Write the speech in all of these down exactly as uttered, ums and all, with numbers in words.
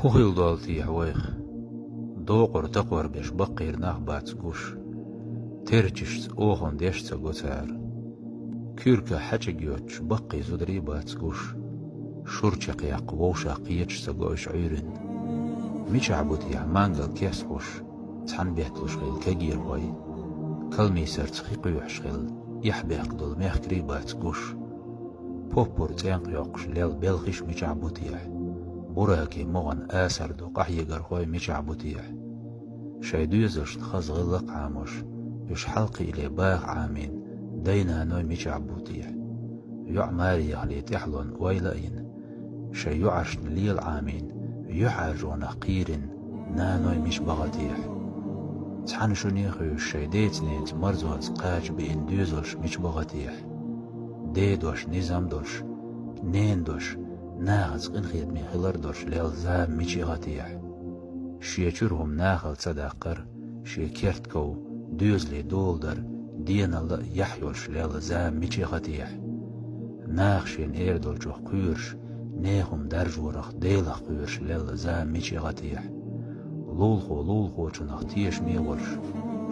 Пхи хила долтехьа вайх? Докъар такхор беш баккхийра нах бац гуш. Терчашца охам деш ца го цара. Куьрка хьачиг йоцуш баккхий зударий бац гуш. Шура чекхъяккха вовшах кхеташ ца го уьш Ӏуьйрина. Мичахь бу техьа мангал кест хьуш, цхьаьна бетталуш хилла кегийрхой? Калмийсарца хи кхоьхьуш хилла, эхь бехк долу мехкарий бац гуш. Поппур цӀенкъ йоккхуш лелла белхиш мичахь бу техьа? Буракийн могӀан асар ду къахьегархой мичахь бу техьа? Шайн доьзалшна хаза гӀиллакх Ӏамош, уьш хьалакхиале баха Ӏамийна дай-наной мичахь бу техьа? ЙоӀ маре яхале тӀаьхьалонна ойла а йина, шайн йоӀаршна лела Ӏамийна, юьхьӀаьржонах кхийрина наной мича баха техьа? Цхьана шуне а хуьйшуш шайн деца-ненаца марзонца кхача биъна доьзалш мича баха техьа? Ден дош низам долуш, ненан дош нахаца къинхетаме хилар долуш лелла зама мича яха техьа? Шен чуьра хӀума нахала ца даккхар, шен керт ков, доьзале доладар деналла а яхь йолуш лелла зама мича яха техьа? Наха шена эр долчух кхоьруш, нехан хӀума даржорах Делах кхоьруш лелла зама мича яха техьа? Лулахо лулахочунах тешаме а волуш,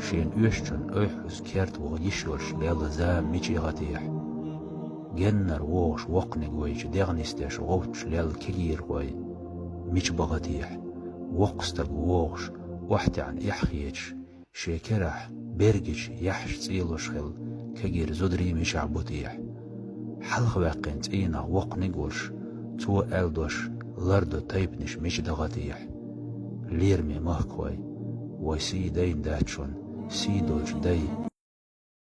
шена оьшучунна ойхьаза керта ваха йиш йолуш лелла зама мича яха техьа? Геннара вогӀуш воккханиг вайчу дегӀ нисдеш гӀовттуш лелла кегийрхой мича баха техьа? Воккха стаг вогӀуш, охьатаьӀна эхь хеташ, шен керахь бергачу яхьаш цӀийлуш хилла кегийра зударий мичахь бу техьа? Хьалхаваьккхина цӀийнах воккханиг а волуш, цо аьлла дош лардо тайпанаш мича даха техьа? Лераме махкахой, вай сий дайна дац шуна, сий долчу дай